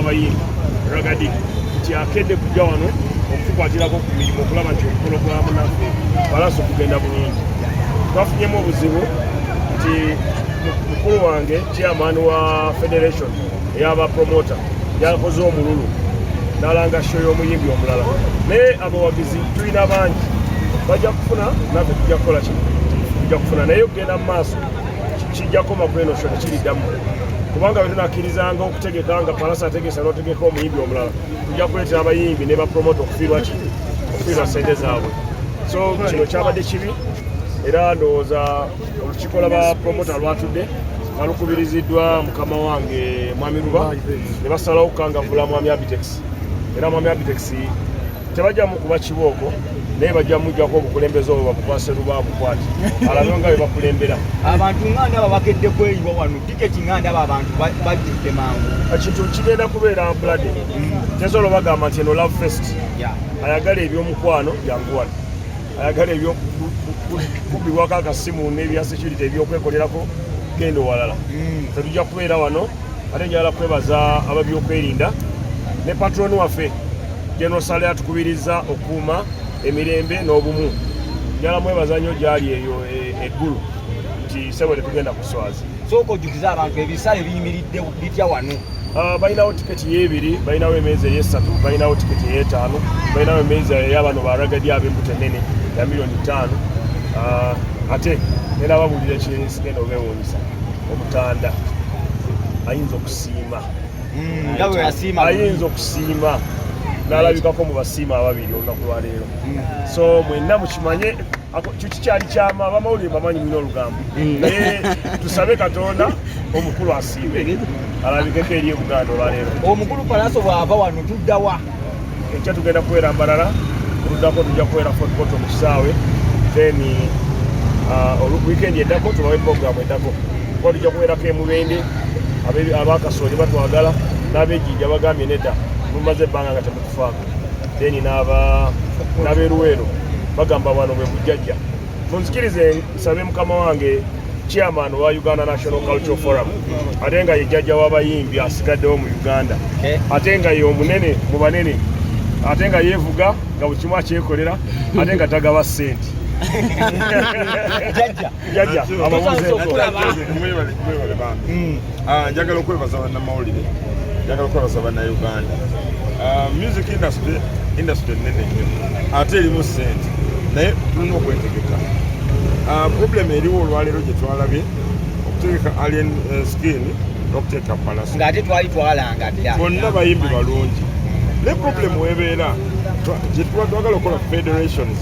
w'abayimbi Ragga Dee nti akedde kujja wano okutukwatirako ku mirimu okulaba nti omukolo gwa munaffe Pallaso kugenda bulungi. Twafunyemu obuzibu nti mukulu wange chairman wa federation ey'aba promoter yakoze omululu n'alanga show y'omuyimbi omulala, naye abawagizi tulina bangi, bajja kufuna, naffe tujja kukola kino, tujja kufuna, naye okugenda mu maaso kijja koma ku eno show, tekiriddamu, kubanga bwe tunakkirizanga okutegeka nga Pallaso ategesa n'otegeka omuyimbi omulala, tujja kuleetera abayimbi ne bapromota okufiirwa ki? Okufiirwa sente zaabwe. So kino kyabadde kibi, era ndowooza olukiiko lwa promota lwatudde nga lukubiriziddwa mukama wange Mwami Luba, ne basalawo okukangavvula Mwami Abitex, era Mwami Abitex tebajja mukuba kibooko, naye bajja mujjako obukulembeze obwo babukwase Luba bukwate alabe nga bwe bakulembera. Abantu nga ndaba bakedde kweyiwa wano, tiketi nga ndaba abantu bajjudde mangu. Ekintu kigenda kubeera bloody. Tesobola bagamba nti eno love fest. Ayagala ebyomukwano janguwano, ayagala ebyokubibwako akasimu n'ebya security ebyokwekolerako genda owalala. Tetujja kubeera wano. Ate njagala kwebaza ababyokwerinda ne patron waffe General Saleh atukubiriza okukuuma emirembe n'obumu. Njagala mwebaza nnyo gyali eyo eggulu nti sebo tetugenda kuswaza. Sooka ojjukize abantu ebisale biyimiridde bitya wano. Balinawo tiketi y'ebiri, balinawo emeeza ey'essatu, balinawo tiketi ey'etaano, balinawo emeeza ey'abano ba Ragga Dee ab'embuto ennene ya miliyoni 5. Ate era babuulira ekisigenda obeewuunyisa, omutanda ayinza okusiima. Nga bwe yasiima. Ayinza okusiima n'alabikako mu basiima ababiri olunaku lwaleero. So mwenna mukimanye kyo kikyali kyama, abamawulire bamanyi mulina olugambo, naye tusabe Katonda omukulu asiime alabikeko eri ebuganda olwaleero. Omukulu Pallaso bw'ava wano tuddawa? Enkya tugenda kubeera Mbarara, oluddako tujja kubeera Fort Portal mu kisaawe, then weekend eddako tubawe program eddako, kuba tujja kubeerako emubende abakasooli batwagala n'abejjinja bagambye nedda, mumaze ebbanga nga temutufaako, then n'aberuweero bagamba wano bwe bujjajja. Munzikirize nsabe mukama wange chairman wa Uganda National Cultural Forum, ate nga ye jjajja w'abayimbi asigaddewo mu Uganda, ate nga ye omunene mu banene, ate nga yeevuga nga buli kimu akyekolera, ate nga tagaba ssente. Jjajja. Jjajja ababuuze. Okulaba. Mwebale, mwebale bambi. Njagala okwebaza bannamawulire, njagala okwebaza bannayuganda. Music industry, industry ennene nnyo ate erimu ssente, naye tulina okwetegeka. Problem eriwo olwaleero gye twalabye okutegeka Alien Skin n'okuteeka Pallaso ng'ate twali twalanga dda. Bonna bayimbi balungi, naye problem webeera kyetuba twagala okukola federations,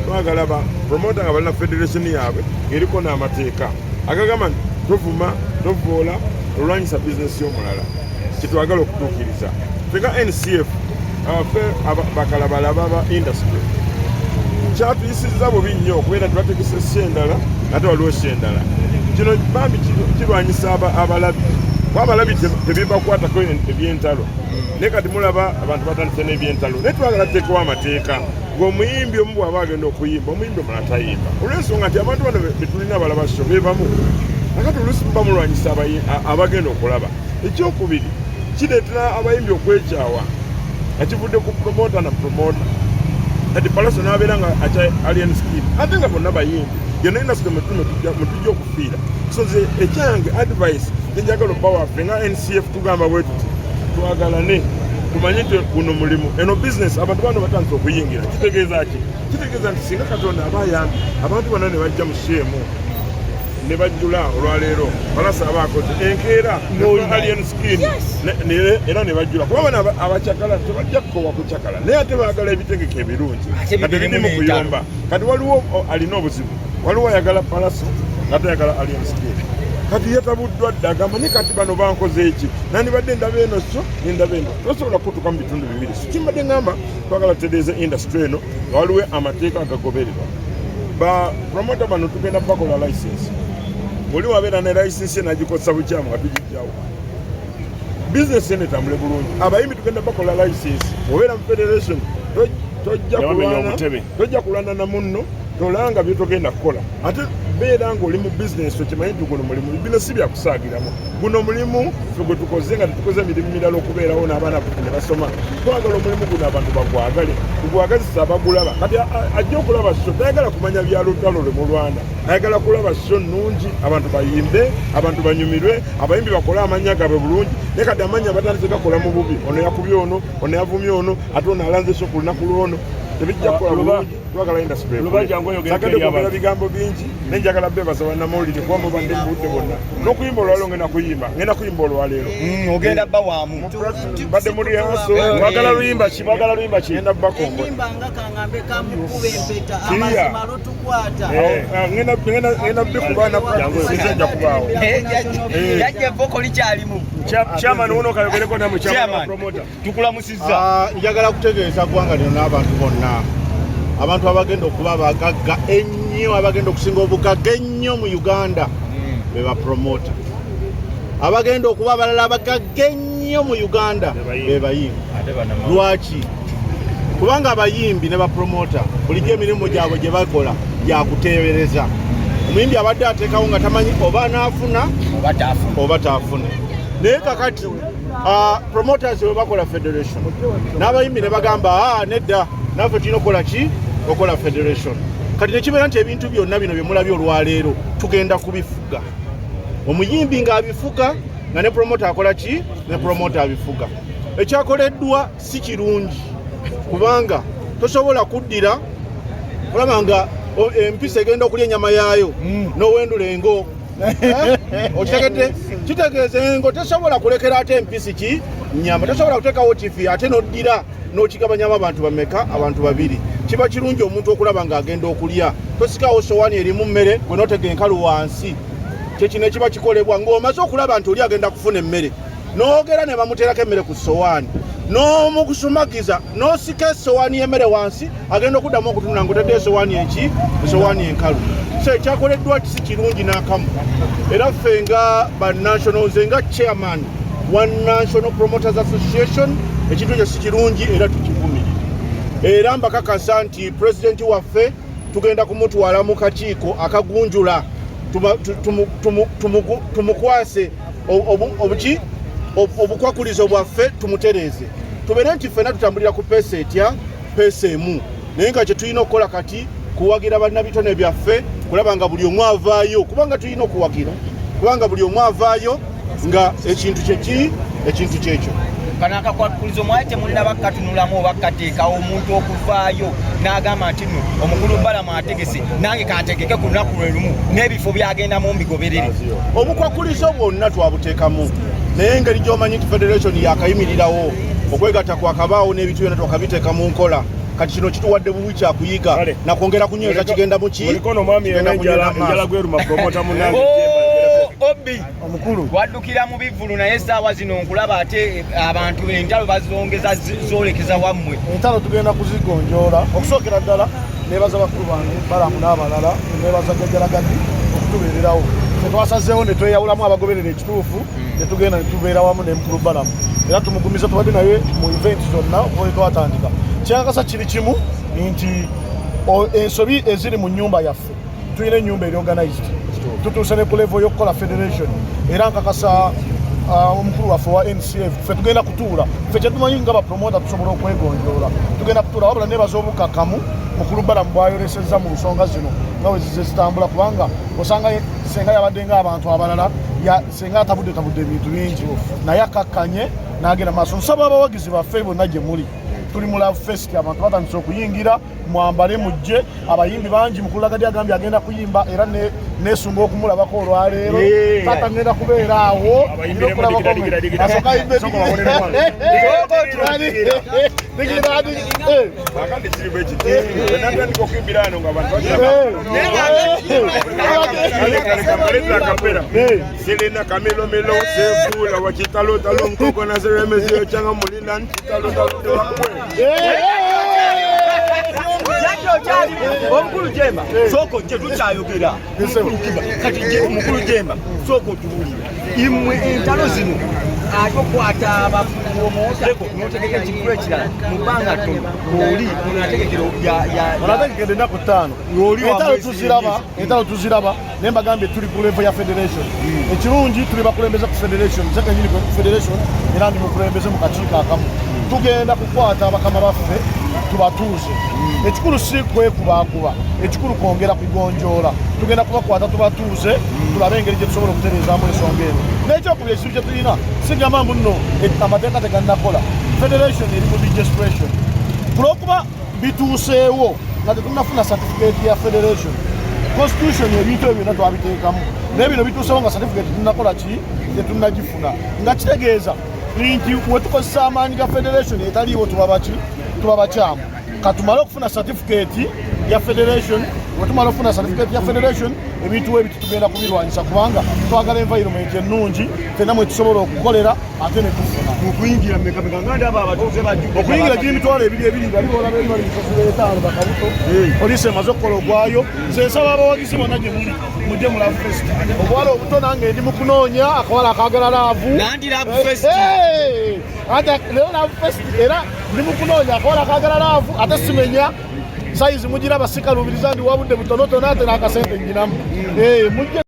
twagala ba promoter nga balina federation yaabwe ng'eriko n'amateeka agagamba nti tovuma, tovoola, olwanyisa bizinesi y'omulala. Kyetwagala okutuukiriza ffe nga NCF, ffe bakalabalaba ba industry, kyatuyisizza bubi nnyo okubeera nti bategese show endala ate waliwo show endala. Kino bambi kirwanyisa abalabi, kuba abalabi tebibakwatako ebyentalo, naye kati mulaba abantu batandise n'ebyentalo. Naye twagala tuteekewo amateeka ng'omuyimbi omu bw'aba agenda okuyimba, omuyimbi omulala tayimba, olw'ensonga nti abantu bano betulina balaba show bebamu akati oluusi muba mulwanyisa abagenda okulaba. Ekyokubiri, kireetera abayimbi okwekyawa nga kivudde ku promoter na promoter. Kati Pallaso n'abeera nga akya Alien Skin, ate nga bonna bayimbi, yonna industry mwetujja okufiira. So nze ekyange advice gyenjagala obba waffe nga NCF, tugamba bwe tuti: twagalane, tumanye nti guno mulimu, eno business. Abantu bano batandise okuyingira, kitegeeza ki? Kitegeeza nti singa Katonda aba ayambye abantu bonna ne bajja mu show emu ne bajjula olwaleero, Pallaso aba akoze enkeera Alien Skin era ne bajjula, kuba bano abakyakala tebajja kukowa kukyakala, naye ate baagala ebitegeka ebirungi Ate nga bibirimu tebirimu n'entalo. kuyomba. Kati waliwo alina obuzibu, waliwo ayagala Pallaso nga tayagala Alien Skin. Kati yatabuddwa dda, agamba ne kati bano bankoze eki? Nandibadde ndaba eno so nendaba eno, tosobola kutuuka mu bitundu bibiri. So kimbadde ngamba twagala tutereeze industry eno nga waliwo amateeka agagobererwa. Ba promoter bano tugenda bakola license, oli wabeera ne license ye nagikozesa bukyamu nga tugijjawo, bizinesi eno etambule bulungi. Abayimbi tugenda bakola license, obeera mu federation tojja Yabamenya kulwana obutebe. Tojja kulwana na munno, tolanga byetogenda kukola. Ate Beera ng'oli mu bizinesi, okimanyi nti guno mulimu, bino si byakusaagiramu. Guno mulimu ffe gwe tukoze nga tetukoze emirimu mirala okubeerawo n'abaana baffe ne basoma. Twagala omulimu guno abantu bagwagale, tugwagazisa abagulaba. Kati ajja okulaba show tayagala kumanya bya lutalo lwe mulwana, ayagala kulaba show nnungi, abantu bayimbe, abantu banyumirwe, abayimbi bakole amannya gaabwe bulungi. Naye kati amannya batandise gakola mu bubi, ono yakubye ono, ono yavumye ono, ate ono alanze show ku lunaku lwono, tebijja kukola bulungi. Twagala industry ekule. Luba jangu oyogere Sagadde eri kwogera abantu. bigambo bingi, naye njagala bebaza bannamawulire kuba mubadde mu budde bwonna n'okuyimba. Olwaleero ngenda kuyimba, ngenda kuyimba olwaleero. Ogenda bba waamu. Badde mu rehearsal. Mwagala luyimba ki? Mwagala luyimba ki? Ngenda bakombo. Enyimba nga kangambe kamukuba empeta. Kiriya. Amazima lutukwata. Ngenda bikuba na practice nja kubaawo. Jajja, evoko likyalimu. Chairman uno kayogereko namwe, chairman wa Chairman. promoter. Tukulamusizza. Ah, njagala kutegeeza ggwanga lino n'abantu bonna, abantu abagenda okuba abagagga ennyo, abagenda okusinga obugagga ennyo mu Uganda be bapromota. Abagenda okuba abalala abagagga ennyo mu Uganda be bayimbi. Lwaki? Kubanga abayimbi ne bapromota bulijjo emirimu gyabwe gye bakola gyakuteebereza. Omuyimbi abadde ateekawo nga tamanyi oba anaafuna oba taafuna. Oba taafune. Naye kakati promoters bwe bakola federation n'abayimbi ne bagamba, "Ah, nedda, naffe tulina okukola ki? Okola federation." Kati nekibeera nti ebintu byonna bino bye mulabye olwaleero tugenda kubifuga, omuyimbi ng'abifuga nga ne promoter akola ki? Ne promoter abifuga. Ekyakoleddwa si kirungi, kubanga tosobola kuddira olaba nga empisi egenda okulya ennyama yaayo n'owendula engo. Eh? Okitegedde? Kitegeeza engo tesobola kulekera ate empisi ki nyama. Tosobola kuteekawo kifi ate n'oddira n'okigabanyamu abantu bameka? Abantu babiri. Kiba kirungi omuntu okulaba ng'agenda okulya tosikawo sowaani erimu mmere gwe n'otega enkalu wansi. Kyekino ekiba kikolebwa ng'omaze okulaba nti oli agenda kufuna emmere, n'ogera ne bamuteerako emmere ku sowaani, n'omukusumagiza n'osika esowaani y'emmere wansi, agenda okuddamu okutunula ng'otadde esowaani eki? Esowaani enkalu. So ekyakoleddwa si kirungi n'akamu. Era ffe nga ba national, nze nga chairman wa National Promoters Association, ekintu ekyo si kirungi era tukivumirira. Era mbakakasa nti pulezidenti waffe tugenda kumutwala mu kakiiko akagunjula, tumukwase obuki obukwakulizo bwaffe, tumutereeze, tubeere nti ffenna tutambulira ku peesa etya? Peesa emu. Naye nga kyetulina okukola kati kuwagira bannabitone byaffe, kulaba nga buli omu avaayo, kubanga tulina okuwagira, kubanga buli omu avaayo nga ekintu kyeki, ekintu kyekyo. Kano akakwakulizo mwali temulinaba kukatunulamu oba kukateekawo, omuntu okuvaayo n'agamba nti nno omukulu Balamu ategese, nange kantegeke ku lunaku lwe lumu n'ebifo byagendamu mbigoberere? Obukwakulizo bwonna twabuteekamu, naye engeri gy'omanyi nti federation yakayimirirawo, okwegatta kwakabaawo n'ebintu byonna twakabiteeka mu nkola. Kati kino kituwadde bubi kyakuyiga Kale. nakwongera kunyweza kigenda muki? Oliko nomwami Kigenda enjala kunywera enjala maaso. gweruma, promoter munange. Oh, Obi. Omukulu. Waddukira mu bivvulu, naye essaawa zino nkulaba ate abantu entalo bazongeza zoolekeza wammwe. Entalo tugenda kuzigonjoola. Okusookera ddala nebaza bakulu bange Balamu n'abalala, nebaza Jajjalagadi okutubeererawo. Tetwasazeewo ne tweyawulamu abagoberera ekituufu, ne tugenda ne tubeera wamu ne mukulu Balamu, era tumugumiza. Tubadde naye mu event zonna okuva lwe twatandika. Kyakasa kiri kimu nti ensobi eziri mu nyumba yaffe, tulina ennyumba eri organized, tutuuse ne ku level y'okukola federation. Era nkakasa omukulu waffe wa NCF, ffe tugenda kutuula. Ffe kyetumanyi nga bapromota tusobola okwegonjoola, tugenda kutuula. Wabula nebaza obukakamu mukulu Balamu bwayolesezza mu nsonga zino nga bwe zize zitambula, kubanga osanga senga yabadde ng'abantu abalala, senga atabudde tabudde ebintu bingi, naye akakkanye n'agenda maaso. Nsaba abawagizi baffe bonna gye muli, tuli mu Love Fest, abantu batandise okuyingira, mwambale mujje. Abayimbi bangi. Mukulu Lagadi agambye agenda kuyimba, era nesunga okumulabako olwaleero. Taata ngenda kubeera awo. Abayimbiremu digira, digira, digira. Asooka ayimbe. Sooka babonere wano. Digira, digira, eh. Akandi kiri bwe kiti, bwe natandika okuyimbira wano nga abantu bagira akapera silina kamilomilo sefuula wakitalotalo nkoko naseremezio kyanga mulina nkitalotalo tewakwe. Jajja okyali omukulu Jemba, sooka ojje, tukyayogera. Omukulu Kiba, kati je omukulu Jemba, sooka otubuulire, immwe entalo zino Ate okwata abapromota notegeka ekikulu ekirala mu bbanga ttono, oli ono ategekera Onategekede ennaku 5. Oli wa Entalo mwezi tuziraba, entalo tuziraba, naye mbagambye tuli ku level ya federation. Ekirungi tuli bakulembeze ku federation, nze kenyini ku federation era ndi mukulembeze mu kakiiko akamu. Tugenda kukwata abakama baffe tubatuuze. Ekikulu si kwekubakuba, ekikulu kwongera kugonjoola. Tugenda kubakwata tubatuuze, tulabe engeri gye tusobola okutereezaamu ensonga eno. N'ekyokubiri, ekizibu kye tulina, sigamba mbu nno amateeka tegannakola, federation eri mu registration. Kulwokuba bituuseewo nga tetunnafuna certificate ya federation, constitution ebintu ebyo byonna twabiteekamu, naye bino bituuseewo nga certificate tunnakola ki, tetunnagifuna, nga kitegeeza nti wetukozesa amaanyi ga federation etaliiwo tuba baki, tuba bakyamu. Katumale okufuna certificate ya federation. Wetumala okufuna certificate ya federation, ebintu ebiti tugenda kubirwanyisa, kubanga twagala environment ennungi fenna mwe tusobola okukolera ate ne tufuna. Okuyingira mekameka nga ndaba abatuuze bajjudde. Okuyingira giri 20,000 20, bali bolaba eri bali musasula 5,000 bakabuto. Poliisi emaze okukola ogwayo. Nze nsaba abawagizi bonna gye muli mujje mu Love Fest. Obuwala obuto, nange ndi mu kunoonya akawala akagala love. Nandi Love Fest. Hey! Ate leero Love Fest, era ndi mu kunoonya akawala akagala love, ate simenya sayizi mugiraba, sikalubiriza, ndi wabudde butonotono, ate n'akasente nyinamu. Mujje.